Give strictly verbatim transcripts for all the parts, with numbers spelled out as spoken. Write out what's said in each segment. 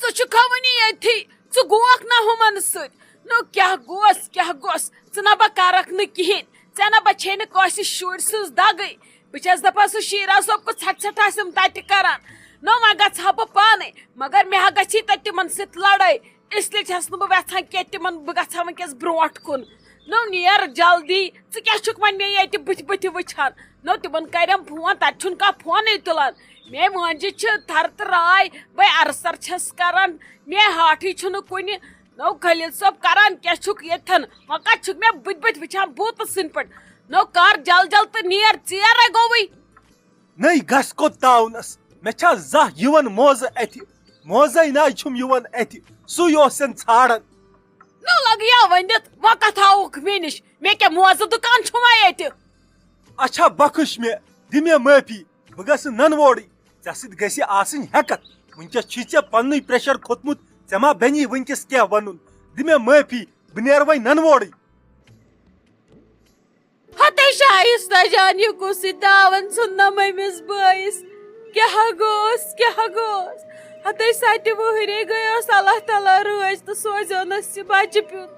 ژٕ چھُکھا وُنہِ ییٚتھی؟ ژٕ گوکھ نا ہُمن سۭتۍ؟ نو کیٛاہ گوس، کیٛاہ گوس؟ ژٕ نہ بہ کرکھ نہٕ کِہیٖنۍ، ژےٚ نہ بہ چھے نہٕ کٲنٛسہِ شُرۍ سٕنٛز دگٕے۔ بہٕ چھَس دپان، سُہ شیرا صٲب کُس ژھٹھ ژھٹھ آسٮ۪م تتہِ کران۔ نو وۄنۍ گژھٕ ہا بہٕ پانے، مگر مےٚ ہا گژھی تتہِ تِمن سۭتۍ لڑٲے۔ اس لیے چھَس نہٕ بہٕ ویژھان کینٛہہ تِمن، بہٕ گژھٕ ہا وٕنکیٚس برونٛٹھ کُن۔ نو نیر جلدی، ژٕ کیٛاہ چھُکھ وۄنۍ مےٚ ییٚتہِ بٕتھِ بٕتھِ وٕچھان؟ نو تِمن کرٮ۪م فون، تتہِ چھُنہٕ کانٛہہ فونٕے تُلان۔ مے مٲنجہِ چھِ تھر تہٕ راے، بے ارسر چھَس کران، مے ہاٹھٕے چھُنہٕ کُنہِ۔ نو خلیل صٲب کران کیٛاہ چھُکھ ییٚتھن؟ وۄنۍ کتہِ چھُکھ مےٚ بٕتھِ بٕتھِ وٕچھان بھوٗتہٕ سٕنٛدۍ پٲٹھۍ؟ نو کر جل جل تہٕ نیر، ژیر ہے گوٚوٕے۔ نٔے گژھ کوٚت تاونس؟ مےٚ چھا زانٛہہ یِوان موزٕ اتھِ؟ موزے ناے چھُم یِوان اتھِ، سُے اوسن ژھانڈان۔ نو لگیا ؤنِتھ، وۄنۍ کتھ ہاوُکھ مےٚ نِش؟ مےٚ کیٛاہ موزٕ دُکان چھُوا ییٚتہِ؟ اچھا بخش مےٚ، دِ مےٚ معٲفی، بہٕ گژھٕ ننہٕ وورٕے۔ ژےٚ سۭتۍ گژھِ آسٕنۍ ہٮ۪کتھ۔ وٕنکیٚس چھُے ژےٚ پننُے پریشر کھوٚتمُت، ژےٚ ما بنی وٕنکیٚس کینٛہہ ونُن؟ دِ مےٚ معٲفی، بہٕ نیرٕ وۄنۍ ننہٕ وورٕے۔ ہتے شایستہ جان، یہِ کُس یہِ تاوَن ژھُننم أمِس بٲیِس؟ کیٛاہ گوٚوس، کیٛاہ گوٚوس؟ ہتے سَتہِ وُہرے گٔیوس اللہ تعالیٰ رٲضۍ تہٕ سوزیونس یہِ بچہِ پیوٚن۔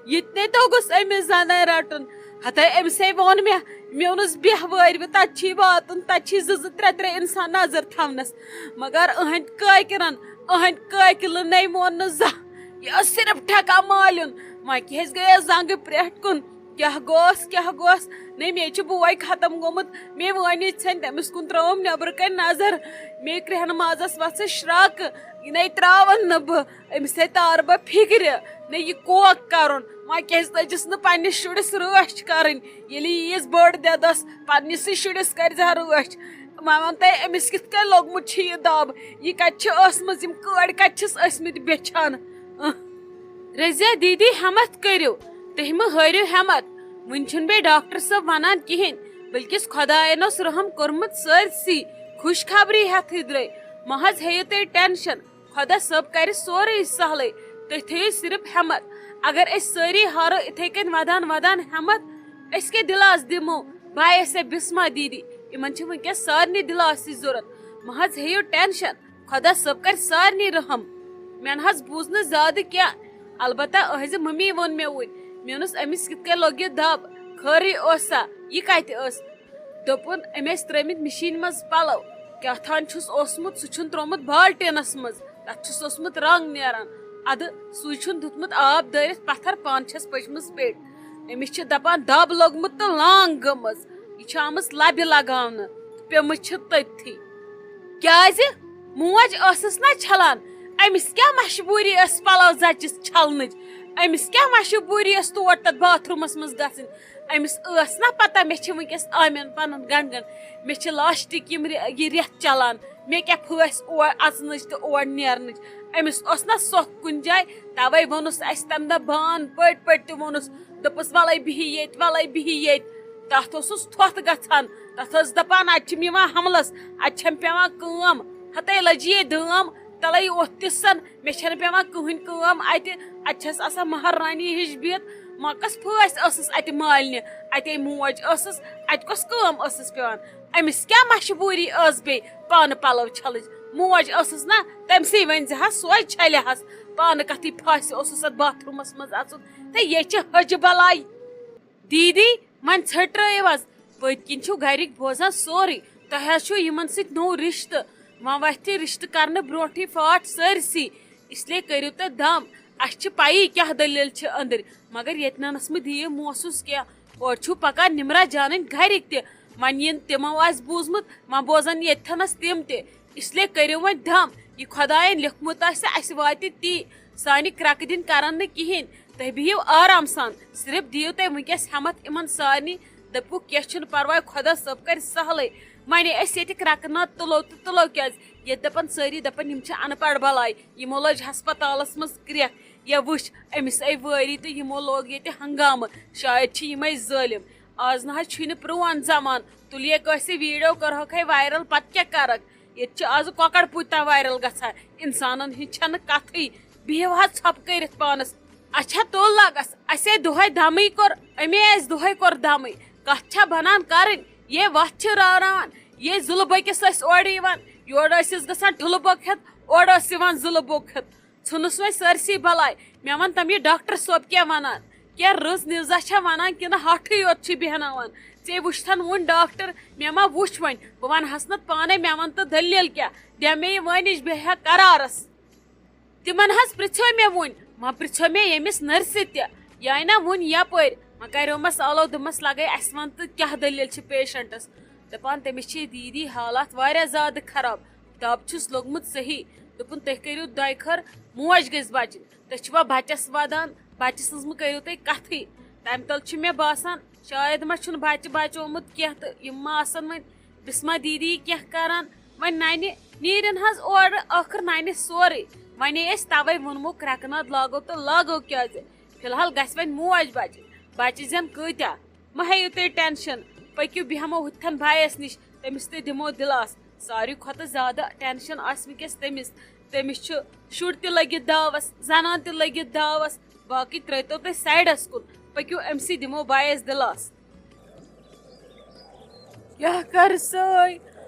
یہِ تہِ نے توٚگُس أمِس زنانہِ رٹُن۔ ہتے أمِسے ووٚن مےٚ، مےٚ ووٚنُس، بیٚہہ وٲرۍ وٕ، تَتہِ چھی واتُن، تَتہِ چھی زٕ زٕ ترٛےٚ ترٛےٚ اِنسان نظر تھاونس۔ مگر أہنٛدۍ کٲکرن، أہنٛدۍ کٲکلہٕ نے ووٚن نہٕ زانٛہہ۔ یہِ ٲس صرف ٹھیکہ مالیُن۔ وۄنۍ کیٛازِ گٔیس زنٛگہٕ پرٛٮ۪ٹھ کُن؟ کیٛاہ گوٚوس، کیٛاہ گوٚوس؟ نے، مے چھُ بوے ختم گوٚمُت۔ مے وٲنی ژھٮ۪ن تٔمِس کُن ترٲوٕم نیٚبرٕ کنہِ نظر۔ مے کرٛہنہٕ مازس وژھٕ شراکہٕ۔ یہِ نے تراون نہٕ بہٕ۔ أمِس ہے تار بہٕ فِکرِ۔ نے، یہِ کوک کرُن۔ وۄنۍ کیٛازِ لٔجِس نہٕ پننِس شُرِس رٲچھ کرٕنۍ؟ ییٚلہِ یہِ ییٖژ بٔڑ دٮ۪دس، پننِسٕے شُرِس کرِ زِ ہا رٲچھ۔ وۄنۍ وَن تہٕ أمِس کِتھ کٔنۍ لوٚگمُت چھُ یہِ دَب؟ یہِ کَتہِ چھِ ٲسمٕژ؟ یِم کٲڑۍ کَتہِ چھِس ٲسمٕتۍ بیچھان؟ اہ۔ رضیہ دیدی، ہٮ۪مَتھ کٔرِو، تُہۍ مہٕ ہٲرِو ہٮ۪مَتھ۔ وٕنہِ چھُنہٕ بیٚیہِ ڈاکٹر صٲب وَنان کِہیٖنۍ، بلکِس خۄدایَن اوس رحم کوٚرمُت سٲرسٕے۔ خوشخبری ہٮ۪تھٕے درٛاے۔ مہ حظ ہیٚیِو تُہۍ ٹٮ۪نشَن، خۄدا صٲب کَرِ سورُے سہلٕے۔ تُہۍ تھٲیِو صرف ہٮ۪مَتھ۔ اگر أسۍ سٲری ہارو یِتھَے کٔنۍ وَدان وَدان ہٮ۪مَتھ، أسۍ کیٛاہ دِلاس دِمو؟ بایَس یا بِسما دیدی، یِمَن چھِ وٕنکٮ۪س سارنٕے دِلاسٕچ ضوٚرَتھ۔ مہ حظ ہیٚیِو ٹٮ۪نشَن، خۄدا صٲب کَرِ سارنٕے رحم۔ مےٚ نہ حظ بوٗز نہٕ زیادٕ کینٛہہ، البتہ أہٕنٛزِ مٔمی ووٚن مےٚ وٕنۍ۔ مےٚ ووٚنُس، أمِس کِتھ کٔنۍ لوٚگ یہِ دَب؟ خٲرٕے اوسا؟ یہِ کَتہِ ٲس؟ دوٚپُن، أمۍ ٲسۍ ترٲومٕتۍ مِشیٖنہِ منٛز پَلو۔ کیٛاہ تھام چھُس اوسمُت، سُہ چھُن ترٛوومُت بالٹیٖنَس منٛز۔ تَتھ چھُس اوسمُت رنٛگ نیران۔ اَدٕ سُے چھُن دیُتمُت آب دٲرِتھ پَتھر، پانہٕ چھَس پٔجمٕژ پیٚٹھۍ۔ أمِس چھِ دَپان دَب لوٚگمُت تہٕ لانٛگ گٔمٕژ۔ یہِ چھِ آمٕژ لَبہِ لَگاونہٕ تہٕ پیٚمٕژ چھِ تٔتھی۔ کیٛازِ؟ موج ٲسٕس نا چھلان، أمِس کیٛاہ مجبوٗری ٲس پَلو زَچہِ چھلنٕچ؟ أمِس کیٛاہ مجبوٗری ٲس تور تَتھ باتھ روٗمَس منٛز گژھٕنۍ؟ أمِس ٲس نا پَتہ مےٚ چھِ وٕنکیٚس آمٮ۪ن پَنُن گَنٛڈ گَنٛڈ، مےٚ چھِ لاسٹِک یِم رِ-، یہِ رٮ۪تھ چَلان، مےٚ کیٛاہ پھٲسۍ اور اَژنٕچ تہٕ اور نیرنٕچ؟ أمِس اوس نا سۄکھ کُنہِ جایہِ، تَوَے ووٚنُس اَسہِ تَمہِ دۄہ بان پٔٹۍ پٔٹۍ تہِ ووٚنُس، دوٚپُس، "وَلَے بِہِو ییٚتہِ، وَلَے بِہِو ییٚتہِ۔" تَتھ اوسُس تھۄتھ گژھان، تَتھ ٲس دَپان، "اَتہِ چھِم یِوان حملَس، اَتہِ چھَم پٮ۪وان کٲم، ہَتَے لَجے دٲم، تَلَے اوٚتھ تہِ سَن، مےٚ چھَنہٕ پٮ۪وان کٕہٕنۍ کٲم اَتہِ، اَتہِ چھَس آسان مہرانی ہِش بِہِتھ، ما کۄس پھٲسۍ ٲسٕس اَتہِ مالنہِ، اَتے موج ٲسٕس، اَتہِ کۄس کٲم ٲسٕس پٮ۪وان؟" أمِس کیٛاہ مجبوٗری ٲس بیٚیہِ پانہٕ پَلو چھَلٕچ؟ موج ٲسٕس نا، تٔمۍ سٕے ؤنۍ زِ ہَس، سۄے چھَلہِ ہَس، پانہٕ کَتھٕے پھاسہِ اوسُس اَتھ باتھ روٗمَس منٛز اَژُن۔ تہٕ یے چھِ حٔجہِ بَلاے۔ دیٖدی، وۄنۍ ژھٔٹرٲیِو حظ، پٔتۍ کِنۍ چھِو گَرِکۍ بوزان سورُے۔ تۄہہِ حظ چھُو یِمَن سۭتۍ نوٚو رِشتہٕ۔ وۄنۍ وَتھِ رِشتہٕ کَرنہٕ برونٛٹھٕے پھاٹھ سٲرسٕے۔ اس لیے کٔرِو تُہۍ دَم۔ اَسہِ چھِ پَیی کیٛاہ دٔلیٖل چھِ أنٛدٕرۍ، مگر ییٚتہِ نَنَس مہٕ دِیِو محسوٗس کینٛہہ۔ اورٕ چھُو پَکان نِمرا جانٕنۍ گَرِکۍ تہِ۔ وۄنۍ یِن تِمو آسہِ بوٗزمُت، وۄنۍ بوزَن ییٚتہِ تھَنَس تِم تہِ۔ اس لیے کٔرِو وۄنۍ دَم۔ یہِ خۄدایَن لیوٚکھمُت آسہِ، اَسہِ واتہِ تی۔ سانہِ کرٛکہٕ دِنۍ کَرَن نہٕ کِہیٖنۍ۔ تُہۍ بِہِو آرام سان، صرف دِیِو تُہۍ وٕنکیٚس ہٮ۪مَتھ یِمَن سارنٕے۔ دٔپِو، کینٛہہ چھُنہٕ پَرواے، خۄدا صٲب کَرِ سہلٕے۔ وۄنۍ أسۍ ییٚتہِ کرٛکہٕ ناد تُلو تہٕ تُلو کیٛازِ؟ ییٚتہِ دَپَن سٲری، دَپَن، یِم چھِ اَن پَڑھ بَلاے، یِمو لٲج ہسپتالَس منٛز کرٛٮ۪کھ۔ یا وٕچھ، أمِس آے وٲری تہٕ یِمو لوگ ییٚتہِ ہنگامہٕ، شاید چھِ یِمَے ظٲلِم۔ آز نہ حظ چھُے نہٕ پرٛون زمانہٕ، تُلہِ کٲنٛسہِ ویٖڈیو کَرہوکھ ہے وایرل، پَتہٕ کیٛاہ کَرَکھ؟ ییٚتہِ چھِ آز کۄکَر پوٗتۍ تام وایرل گژھان، اِنسانَن ہِنٛز چھَنہٕ کَتھٕے۔ بِہِو حظ ژھۄپہٕ کٔرِتھ پانَس۔ اچھا، تُل لَگَس، اَسے دۄہَے دَمٕے کوٚر، أمے اَسہِ دۄہَے کوٚر دَمٕے۔ کَتھ چھا بَنان کَرٕنۍ؟ یے وَتھ چھِ راوراوان، یے ظُلہٕ بٔکِس ٲسۍ اورٕ یِوان، یورٕ ٲسِس گژھان ٹھُلہٕ بٔکۍ ہٮ۪تھ، اورٕ ٲس یِوان زُلہٕ بوٚگ ہٮ۪تھ۔ ژھٕنُس وۄنۍ سٲرسٕے بلاے۔ مےٚ وَن تَم، یہِ ڈاکٹر صٲب کیٛاہ وَنان؟ کیٛاہ رٕژ نِوزا چھا وَنان کِنہٕ ہَٹھٕے یوت چھِ بیٚہناوان؟ ژےٚ وٕچھتھَن ووٚن ڈاکٹر، مےٚ ما وُچھ وۄنۍ؟ بہٕ وَنہَس نہٕ پانَے، مےٚ وَن تہٕ دٔلیٖل کیٛاہ؟ دِ مےٚ یہِ وٲنِج، بیٚہہ ہا قرارَس۔ تِمَن حظ پرٛژھیو مےٚ وُنۍ، وۄنۍ پرٛژھیو مےٚ ییٚمِس نٔرسہِ تہِ، یہِ آیہِ نہ وُنۍ یَپٲرۍ، وۄنۍ کَریومَس آلو، دوٚپمَس، لَگَے اَسہِ وَن تہٕ کیٛاہ دٔلیٖل چھِ پیشَنٹَس؟ دَپان، تٔمِس چھِ دیٖدی حالات واریاہ زیادٕ خراب، دَب چھُس لوٚگمُت صحیح۔ دوٚپُن، تُہۍ کٔرِو دۄیہِ خٲر، موج گٔژھ بَچٕنۍ۔ تُہۍ چھِوا بَچَس وَدان؟ بَچہٕ سٕنٛز مہٕ کٔرِو تُہۍ کَتھٕے۔ تَمہِ تَل چھُ مےٚ باسان، شاید ما چھُنہٕ بَچہٕ بَچومُت کینٛہہ، تہٕ یِم ما آسَن وۄنۍ بِسما دیٖدی کینٛہہ کَران۔ وۄنۍ نَنہِ نیٖرِن حظ اورٕ، ٲخٕر نَنہِ سورُے۔ وۄنۍ أسۍ تَوَے ووٚنمو کرٛٮ۪کہٕ ناد لاگو تہٕ لاگو کیٛازِ؟ فی الحال گژھِ وۄنۍ موج بَچٕنۍ۔ بَچہٕ زٮ۪ن کۭتیٛاہ؟ مہ ہیٚیِو تُہۍ ٹٮ۪نشَن، پٔکِو بیٚہمو ہُتھٮ۪ن بایَس نِش، تٔمِس تہِ دِمو دِلاس۔ ساروی کھۄتہٕ زیادٕ ٹٮ۪نشَن آسہِ وٕنکٮ۪س تٔمِس۔ تٔمِس چھُ شُرۍ تہِ لٔگِتھ داوَس، زَنان تہِ لٔگِتھ داوَس، باقٕے ترٛٲیتو تُہۍ سایڈَس کُن، پٔکِو أمۍ سٕے دِمو بایَس دِلاس۔ کیٛاہ کَرٕ سٲے؟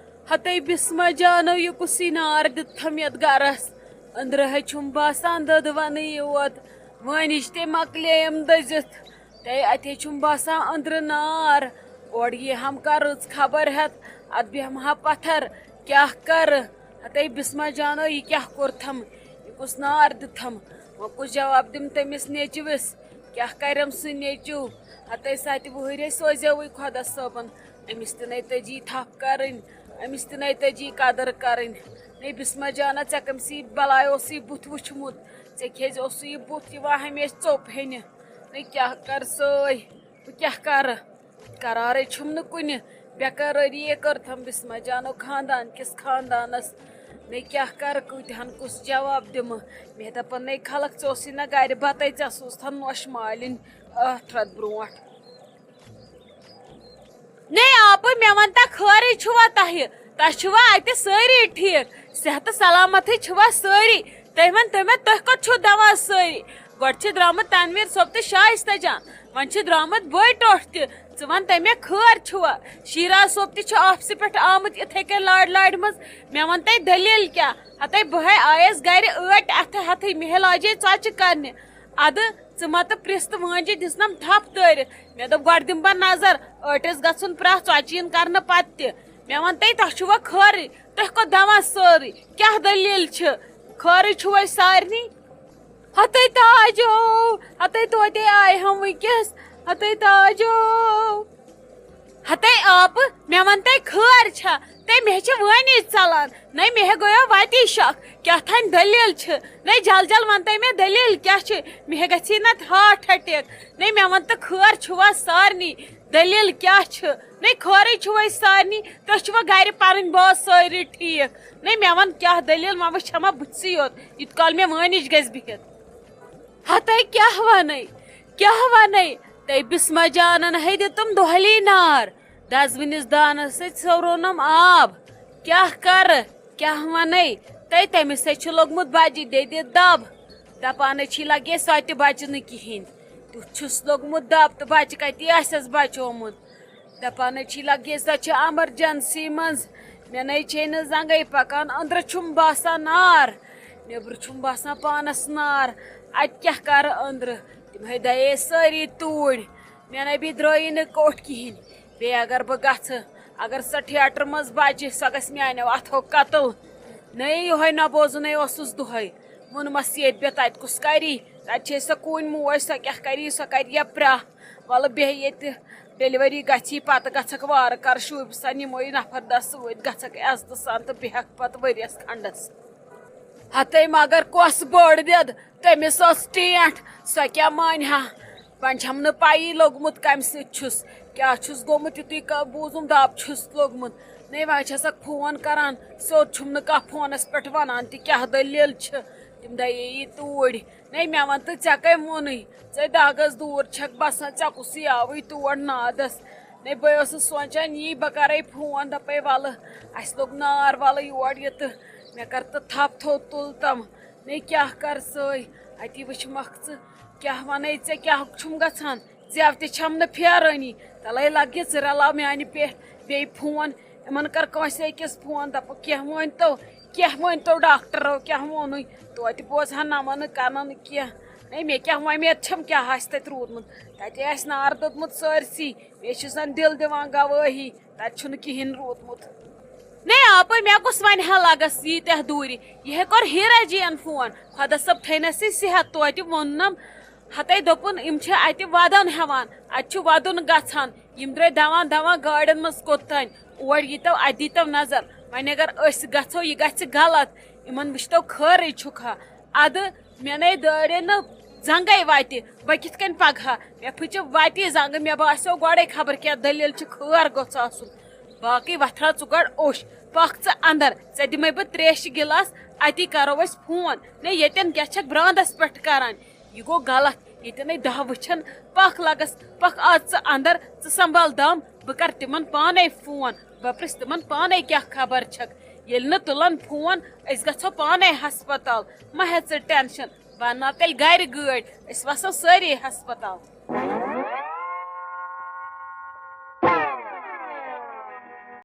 ہَتَے بِسمہ جانو، یہِ کُسٕے نار دیُتتھم یَتھ گَرَس؟ أنٛدرٕ ہے چھُم باسان دٔدوَنٕے یوت، وٲنِج تہِ مۄکلییَم دٔزِتھ۔ تَے اَتے چھُم باسان أنٛدرٕ نار۔ اورٕ یی ہم کَرٕژ خبر ہٮ۪تھ، اَتھ بیٚہمہٕ ہا پَتھر۔ کیٛاہ کَرٕ؟ ہَتَے بِسمہ جانو، یہِ کیٛاہ کوٚرتھم؟ یہِ کُس نار دیُتتھم؟ وۄنۍ کُس جواب دِم تٔمِس نیٚچوِس؟ کیٛاہ کَرٮ۪م سُہ نیٚچو؟ ہَتَے سَتہِ وُہٕرۍ سوزیوٕے خۄدا صٲبَن۔ أمِس تہِ نَے تٔجی تھپھ کَرٕنۍ، أمِس تہِ نَے تٔجی قدٕر کَرٕنۍ۔ نے بِسمہ جانا، ژےٚ کٔمۍ سٕے بَلاے اوسُے بُتھ وُچھمُت؟ ژےٚ کیٛازِ اوسُے یہِ بُتھ یِوان ہمیشہِ ژوٚپ ہیٚنہِ؟ نے کیٛاہ کَرٕ سٲے؟ بہٕ کیٛاہ کَرٕ؟ قرارٕے چھُم نہٕ کُنہِ۔ بے قرٲری یے کٔرتھم بِسمہ جانو خاندان کِس خاندانس۔ نے کیٛاہ کَرٕ، کۭتِہن کُس جواب دِمہٕ؟ مےٚ دَپان، نے خلق، ژےٚ اوسُے نہ گرِ بَتَے، ژےٚ سوٗزتھن نوشہِ مالِنۍ ٲٹھ رٮ۪تھ برونٛٹھ۔ نے آپہٕ، مےٚ وَن تا، خٲرٕے چھُوا تۄہہِ؟ تۄہہِ چھُوا اَتہِ سٲری ٹھیٖک؟ صحت سلامتٕے چھُوا سٲری؟ تُہۍ ؤنۍ تو مےٚ، تُہۍ کوٚت چھِو دَوان سٲری؟ گۄڈٕ چھِ درٛامٕتۍ تنویٖر صٲب تہٕ شایستہ جان، وۄنۍ چھِ درٛامٕتۍ بٲے ٹوٹھ تہِ۔ ژٕ وَن تہٕ مےٚ، خٲر چھُوا؟ شیراز صٲب تہِ چھُ آفسہٕ پٮ۪ٹھ آمُت یِتھَے کٔنۍ لاڑِ لاڑِ منٛز۔ مےٚ وَن تَے دٔلیٖل کیٛاہ؟ ہَتَے بہٕ ہے آیَس گَرِ ٲٹۍ اَتھٕ ہٮ۪تھٕے، مےٚ ہے لاجے ژۄچہِ کَرنہِ۔ اَدٕ ژٕ ما تہٕ پرٛژھ تہٕ وٲنجہِ دِژنَم تھپھ دٲرِتھ۔ مےٚ دوٚپ، گۄڈٕ دِمہٕ بہٕ نظر، ٲٹِس گژھُن پرٛاہ، ژۄچہِ یِن کَرنہٕ پَتہٕ تہِ۔ مےٚ وَن تَے، تۄہہِ چھُوا خٲرٕے؟ تُہۍ کوٚت دَوان سٲرٕے؟ کیٛاہ دٔلیٖل چھِ؟ خٲرٕے چھُو أسۍ سارنٕے؟ ہَتَے تاجو، ہَتَے توتہِ آیہِ ہم وٕنکیٚس، ہَتَے تاجو۔ ہَتَے آپہٕ، مےٚ وَن تَے، خٲر چھا؟ تَے مےٚ چھِ وٲنی ژَلان۔ نَے مےٚ گوٚیو وَتی شک، کیٛاہ تھانۍ دٔلیٖل چھِ؟ نَے جل جل وَن تَے مےٚ، دٔلیٖل کیٛاہ چھِ؟ مےٚ گژھی نَتہٕ ہارٹ اٹیک۔ نَے مےٚ وَن تہٕ، خٲر چھُوا سارنٕے؟ دٔلیٖل کیٛاہ چھِ؟ نَے خٲرٕے چھُو أسۍ سارنٕے؟ تُہۍ چھِوا گَرِ پَنٕنۍ بٲژ سٲری ٹھیٖک؟ نَے مےٚ وَن کیٛاہ دٔلیٖل، وۄنۍ وٕچھِ ہا ما بٕتھسٕے یوت، یوٗت کال مےٚ وٲنِج گژھِ بِہِتھ۔ ہَتَے کیٛاہ وَنَے، کیٛاہ وَنَے؟ تَے بِسمہ جانَن ہے دیُتُم دۄہلی نار، دَزوٕنِس دانَس سۭتۍ ژھیوٚرونَم آب۔ کیٛاہ کَرٕ، کیٛاہ وَنَے؟ تَے تٔمِس ہے چھُ لوٚگمُت بَجہِ دٮ۪دِ دَب۔ دَپانَے چھِ لَگے سۄ تہِ بَچہِ نہٕ کِہیٖنۍ۔ تیُتھ چھُس لوٚگمُت دَب تہٕ بَچہِ کَتہِ آسٮ۪س بَچومُت۔ دَپانَے چھِ لَگے سۄ چھِ ایمرجنسی منٛز۔ مےٚ نَے چھے نہٕ زنٛگَے پَکان، أنٛدرٕ چھُم باسان نار، نیٚبرٕ چھُم باسان پانَس نار۔ اَتہِ کیٛاہ کَرٕ أنٛدرٕ؟ تِم ہے دَیے سٲری توٗرۍ۔ مےٚ نَے بیٚیہِ درٛٲیی نہٕ کوٚٹھۍ کِہیٖنۍ۔ بیٚیہِ اگر بہٕ گژھٕ، اگر سۄ تھیٹر منٛز بَچہِ، سۄ گژھِ میٛانیو اَتھو قتل۔ نَے یِہوٚے نہ بوزُن ہے اوسُس دۄہَے۔ ووٚنمَس ییٚتہِ بیٚہہ، تَتہِ کُس کَری؟ تَتہِ چھے سۄ کوٗنۍ موج، سۄ کیٛاہ کَری؟ سۄ کَرِ یا پرٛاہ۔ وَلہٕ بیٚہہ ییٚتہِ، ڈیٚلؤری گژھی پَتہٕ گژھکھ وارٕ کَر شوٗبہِ سان، نِمو یہِ نفر دَہ سۭتۍ، گژھکھ عزتہٕ سان تہٕ بیٚہکھ پَتہٕ ؤریَس کھنٛڈَس۔ ہَتَے مگر کۄس بٔڑ دٮ۪د، تٔمِس ٲس ٹینٛٹھ، سۄ کیٛاہ مانہِ ہا؟ وۄنۍ چھَم نہٕ پَیی لوٚگمُت کَمہِ سۭتۍ چھُس، کیٛاہ چھُس گوٚمُت، یُتُے کا-، بوٗزُم دَب چھُس لوٚگمُت۔ نَے وۄنۍ چھَسکھ فون کَران، سیوٚد چھُم نہٕ کانٛہہ فونَس پٮ۪ٹھ وَنان تہِ کیٛاہ دٔلیٖل چھِ۔ تِم دَیے یی توٗرۍ۔ نَے مےٚ وَن تہٕ، ژےٚ کٔمۍ ووٚنُے؟ ژٕ دَہ گز دوٗر چھَکھ بَسان، ژےٚ کُسٕے آوٕے تور نادَس؟ نَے بہٕ ٲسٕس سونٛچان، یی بہٕ کَرَے فون، دَپَے وَلہٕ اَسہِ لوٚگ نار وَلہٕ یور یہِ تہٕ مےٚ کَر تہٕ تھَپھ تھوٚد تُل تَم۔ نَے کیٛاہ کَر سٲے؟ اَتی وٕچھمَکھ ژٕ، کیٛاہ وَنَے ژےٚ، کیٛاہ چھُم گژھان؟ زٮ۪و تہِ چھَم نہٕ پھیرٲنی۔ تَلَے لَگہِ ژٕ رَلاو میٛانہِ پٮ۪ٹھ بیٚیہِ فون۔ یِمَن کَر کٲنٛسہِ أکِس فون، دَپُکھ، کینٛہہ ؤنۍ تو، کیٛاہ مٲنۍ تو ڈاکٹرو، کیٛاہ ووٚنُے؟ توتہِ بوزہا نہ وَنہٕ کَنَن کینٛہہ۔ ہے، مےٚ کیٛاہ وۄمید چھَم، کیٛاہ آسہِ تَتہِ روٗدمُت؟ تَتہِ آسہِ نار دوٚدمُت سٲرسٕے۔ مےٚ چھُ زَن دِل دِوان گوٲہی، تَتہِ چھُنہٕ کِہیٖنۍ روٗدمُت۔ نے آپٲے، مےٚ کُس وَنہِ ہا لَگَس ییٖتیٛاہ دوٗرِ؟ یہِ ہے کوٚر ہیٖرا جِیَن فون۔ خۄدا صٲب تھٲینَسٕے صحت، توتہِ ووٚننَم۔ ہَتَے دوٚپُن، یِم چھِ اَتہِ وَدَن ہٮ۪وان، اَتہِ چھُ وَدُن گژھان۔ یِم درٛاے دَوان دَوان گاڑٮ۪ن منٛز کوٚت تام۔ اور ییٖتو، اَتہِ دیٖتو نظر۔ وۄنۍ اگر أسۍ گژھو، یہِ گژھِ غلط۔ یِمَن وٕچھتو خٲرٕے چھُکھ ہا۔ اَدٕ مےٚ نے دٲرے نہٕ زنٛگَے وَتہِ، بہٕ کِتھ کٔنۍ پَکہٕ ہا؟ مےٚ پھٕچہِ وَتی زنٛگہٕ، مےٚ باسیو گۄڈَے خبر کیٛاہ دٔلیٖل چھِ، خٲر گوٚژھ آسُن۔ باقٕے وۄتھراو ژٕ گۄڈٕ اوٚش، پَکھ ژٕ اَندَر، ژےٚ دِمَے بہٕ ترٛیشہِ گِلاس، اَتی کَرو أسۍ فون۔ نے ییٚتٮ۪ن کیٛاہ چھَکھ برٛانٛدَس پٮ۪ٹھ کَران؟ یہِ گوٚو غلط، ییٚتٮ۪ن أسۍ دَہ وٕچھَن۔ پَکھ لَگَس، پَکھ آز ژٕ اَندَر، ژٕ سنٛبھال دَم، بہٕ کَرٕ تِمَن پانَے فون، بہٕ پِرٛژھٕ تِمَن پانَے کیٛاہ خبر چھَکھ۔ ییٚلہِ نہٕ تُلَن فون، أسۍ گژھو پانَے ہسپتال۔ مہ ہےٚ ژٕ ٹٮ۪نشَن، بہٕ اَنناو تیٚلہِ گَرِ گٲڑۍ، أسۍ وَسو سٲری ہسپتال۔